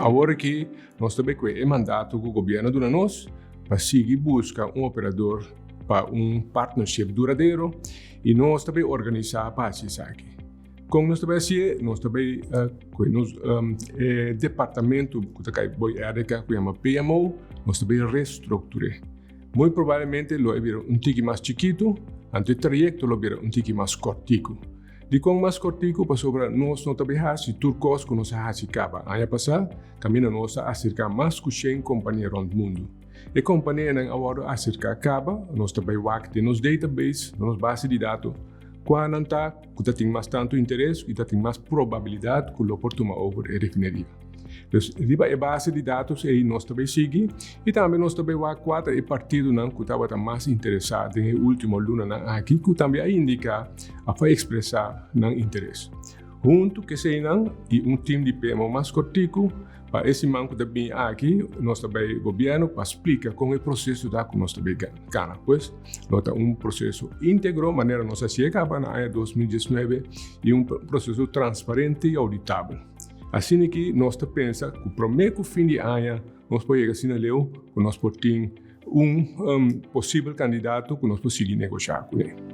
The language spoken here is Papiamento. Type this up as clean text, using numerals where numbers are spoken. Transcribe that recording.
Awor aki nos ta bay cu e mandato cu gobierno a duna nos pa sigui busca un operador pa un partnership duradero y nos ta bay organisa pa haci esaki. Con nos ta bay hacié? Nos ta bay cu nos e departamento cu ta cay boy RDK cu yama PMO, nos ta bay restructur'é. Muy probablemente lo e bira un tiki mas chikitu, anto e trayecto lo bira un tiki mas cortico. Dikon mas kortiku? Pasobra nos no ta bay hasi tur kos ku nos a hasi kaba. Aña pasá, kaminda nos a aserká mas ku shen kompania rònt mundu. E kompanianan a wòrdu aserká kaba, nos ta bay wak den nos database, den nos base di dato, kua nan ta ku ta tin mas tantu interes i ta tin mas probabilidat ku lo por tuma over e refineria. Dus riba e base di datos ei nos ta bay sigui i tambe nos ta bay wak kua ta e partidonan ku tabata mas interesá den e último lunanan aki ku tambe a indiká òf a ekspresá nan interes. Huntu ku eseinan i un tim di PMO mas kortiku pa e siman ku ta bini aki nos ta bay gobièrnu pa splika kon e proseso ta ku nos ta bay gana. Pues lo ta un proseso íntegro manera nos a hasié kaba na aña 2019 i un proseso transparente i ouditabel. Asina ki nos ta pensa ku promé ku fin di aña nos por yega asina leu ku nos por tin un posibel kandidato ku nos por sigui negoshá kuné.